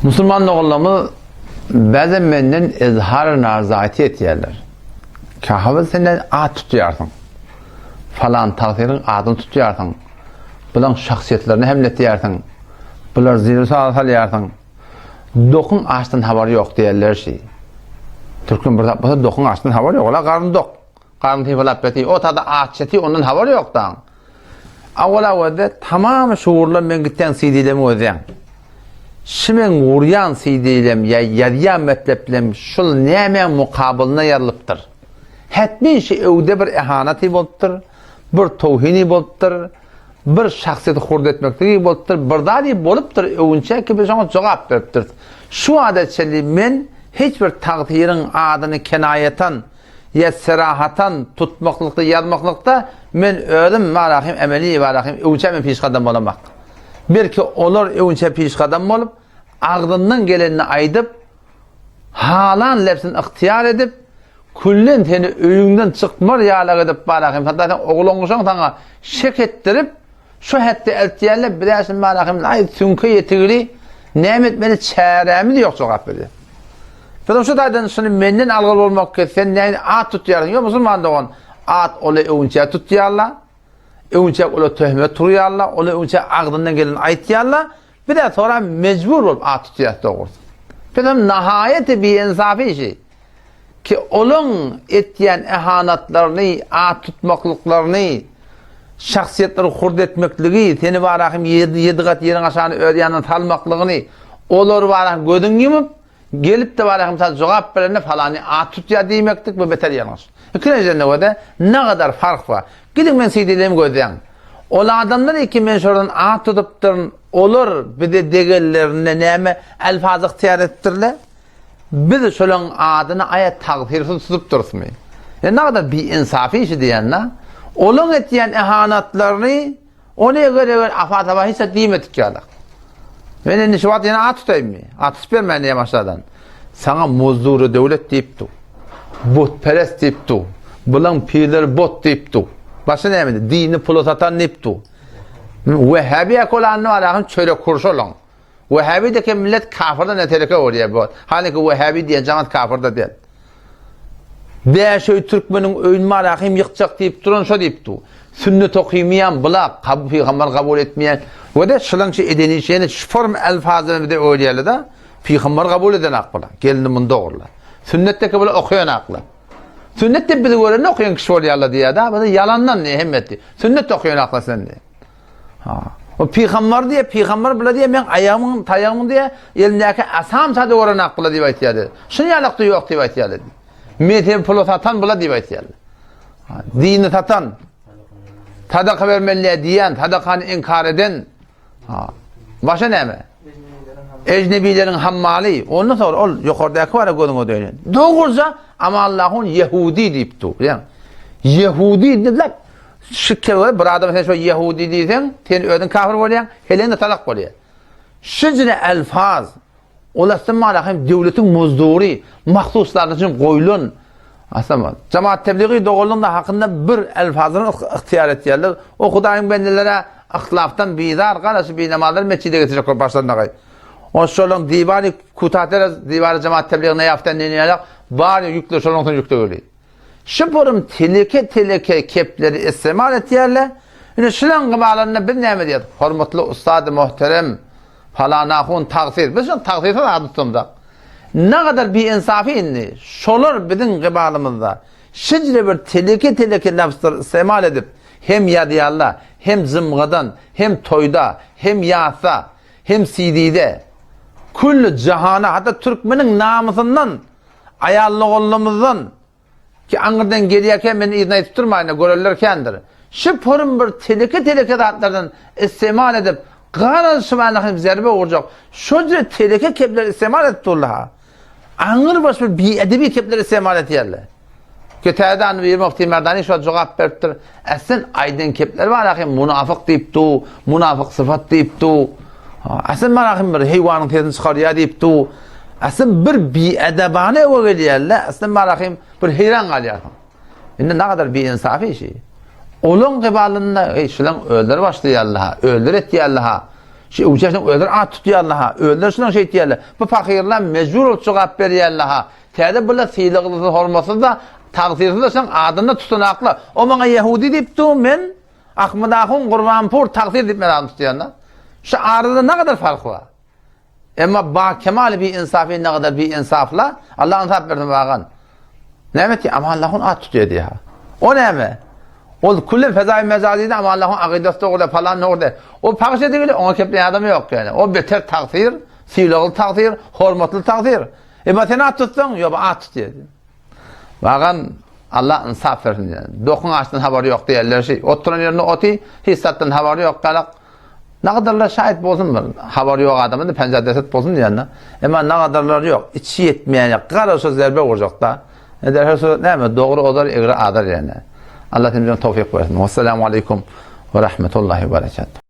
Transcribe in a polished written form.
Musulman doganlarymyz bäzem menden izhar narzaýeti etýärler. Kähabat sen at tutýarsyň. Falan tagsyryň adyny tutýarsyň. Bulaň şahsyýetlerini hemletýärsiň. Bular ziri salýarsyň. Dokuň açdan habary ýok diýerler şi. Türkmen bir zat bolsa dokuň açdan habary ýok. Ola garny dok. Garny sypalap ýatyr. O tada aç ýatyr, ondan habary ýok daň. Awal awalda tamamy şuurlar men gitýän CD-lemi gözleýän. Şu men gurýan CD-lem ýa ýazýan metleplem şul nämäň mukabylyna ýazylypdyr. Hetmin şu öwde bir ehanaty bolupdyr, bir towhini bolupdyr, bir şahsyýeti hurd etmekligi bolupdyr, bir zady bolupdyr öwünçä ki biz şoňa jogap beripdiris. Şu wagta çenli men hiç bir tagsyryň adyny kenaýatan ýa serahatan tutmaklykda, ýazmaklykda men özüm marahym emeli barahym öwünçä men pişgadam bolamak. Belki olar öwünçä pişgadam bolup, agzyndan gelenini aýdyp, halan lebsini ygtyýar edip, küllen seni öýüňden çykmar ýalak edip barahym, hatda sen oglangyşaň saňa şek etdirip, Şu hetde eltýärler, biz-ä şindi barahym, aý, süňke ýetigili, näme etmeli çärämiz ýok jogap berýär. Biz şu taýdan şuny menden algyl bolmak ki, sen näme at tutýarsyň? Ýok, musulman dogan, at ola öwünçä tutýarlar, öwünçä ola töhmet turýarlar, ola öwünçä agzyndan geleni aýtýarlar, biz-ä soran mejbur bolup at tutýarys dogrusy. Biz hem nahaýaty biinsafy işi. Ki olaň etýän ehanatlaryny, at tutmaklyklaryny, şahsyýetleri hurd etmekligi, seni bara hem ýedi gat ýeriň aşagyna öz ýanyna salmaklygyny, olary bara hem gözüň ýumup, gelip-de bara hem sana jogap berende falany at tutýar diýmeklik bu beter ýalňyş. Ikinjiden nöwede nagadar fark bar. Gidiň men CD-lerimi gözläň. Ol adamlar iki men şolardan at tutupdyryn, olar bize degenlerinde näme elfaz ygtyýar edipdirler? Biz şolaň adyny aýa tagsyrsuz tutup durusmy? E nagada biinsafy işi diýende, olaň etýän ehanatlaryny ony eger-eger afa-taba hiç zat diýmedik ýaly. Men indi şu wagt ýene at tutaýynmy? At tutup bermäýin diýen başladan. Saňa muzdury döwlet diýip dur. Butperest diýip dur. Bulaň pirleri bot diýip dur. Başga näme diýip? Dini pula satan diýip dur. Wehhabi ekolanyny bar, ahym çörek hurşy olaň. Wehhabi deke millet kafirden ne tereke bolýar bu. Haliki Wehhabi diýen jamaat kafir da däl. Bäş öý türkmeniň öýüni marahym ýykjak diýip duran şo diýip dur. Sünnet okymaýan bula kabul pygamber kabul etmeýän we de şylaňçy eden işi ýene şu form elfazyny bize öwredýärler da. Pygamber kabul eden ak bula. Gelini muny dogrular. Sünnet deke bula okaýan akla. Sünnet de bizi görende okaýan kişi bolýarlar diýýär da. Bu ýalandan diýýär hemmesi. Sünnet okaýan akla sen diýýär. Ha. O pygamber diýe, pygamber bile diýe, men aýagymyň, taýagymyň diýe, elimdäki asam sada görenak bile diýip aýtýardy. Şuny ýalakda ýok diýip aýtýardy. Mezheb pula satan bile diýip aýtýardy. Ha. Dini satan, sadaka bermeli diýen, sadakany inkar eden. Ha. Başa näme? Ejnebileriň hammaly. Ondan soň ol ýokardaky bara gözüňe dönen. Dogruja Amallahun Yehudi diýip dur. Bilýän. Yehudi diýip Şu kebe bir adama sen şo ýehudi diýseň, sen özüň kafir bolýaň, heleň-de talak bolýar. Şu jine elfaz, ol aslynda mala hem döwletiň muzdury, mahsuslar üçin goýlan. Aslynda jemaat tebligi doganlygyň da hakynda bir elfazyny ygtyýar etýärler. O Hudaýyň bendelere yhtlafdan bizar, garaşy binamazlar mesjide getirjek bolup başlandagy. O şolaň diwany kutatera diwany jemaat tebligy neýaftan neýalak bar ýükle şolaň soň ýükle Şu purum teleke-teleke kepleri istimal etýärler. Ine şulaň gybalynda biz näme diýýäs? Hormatly ussady muhterem falan ahun tagsyr. Biz şuny tagsyrsuz ady tutamzak. Nagadar biinsafy indi şolar biziň gybalymyzda şeýle bir teleke-teleke lafzlar istimal edip hem ýazýarlar, hem jymgadan, hem toýda, hem ýasda, hem CD-de külli jahana hatda türkmeniň namysyndan Aýal-ogullarymyzdan, ki aňyrdan gelýärkä men yzyny aýdyp durmaýyn-da, görenler kändir. Şu purun bir teleke-teleke zatlardan istemal edip, garaz şybana hem zerbe urjak, şo jüre teleke kepleri istemal edip durlar-ha. Aňyr baş bir biedebi kepleri istemal etýärler. Ki täze annabi bir Mufti Merdani şo jogap beripdir. Äslen aýdan kepler bar ahim munafyk diýip du, munafyk syfat diýip du. Äslen bar ahim bir heýwanyň sesini çykarýar diýip du. Äslen bir biedebane öwe gelýärler. Äslen bar ahim bir heýran galýarsyň. Indi nagadar biinsafy işi. Olaň gybalynda, eý şulaň özleri başlaýarlar ha, özleri etýärler ha. Şu öwçäşiň özleri at tutýarlar-ha, özleri şunuň şeýtýärler. Bu pahyrlar mejbur bolup jogap berýärler-ha. Täze bular sylaglysyz, hormatsyz-da, tagsyrsuz-da şoň adyny tutanaklar. O maňa ýehudi diýip dur, men Ahmad ahun Gurbanpur tagsyr diýip men adyny tutýan-da. Şu arada nagadar fark bar? Emma ba kemal bi insafy nagadar bi insafla, Allah insaf bersin bagan. Näme etdi? Amanlahun at tutýar diýýär. O näme? Ol küllen fezai mejazide Amanlahun akydasy dogry falan dogry. O pagş edildi, oňa kepleýän adam ýok ýani. O beter tagsyr, sylagly tagsyr, hormatly tagsyr. Emma sen at tutsaň, ýok, at tutýar. Bagan Allah insaf bersin diýýär. Dokuň açdan habary ýok diýerler şi. Oturan ýerinde oty, hiç zatdan habary ýok galak. Nagadarlar şaýat bolsun bir habary ýok adama da penjä deset bolsun diýende. Emma nagadarlar ýok. Içi ýetmeýän ýok. Gara şo zerbe urjakda. Eder her surat näme dogry ozar egri azar ýene. Allah hemmämize towfyk bersin. Wassalamu aleýkum we rahmetullahi we berekatuh.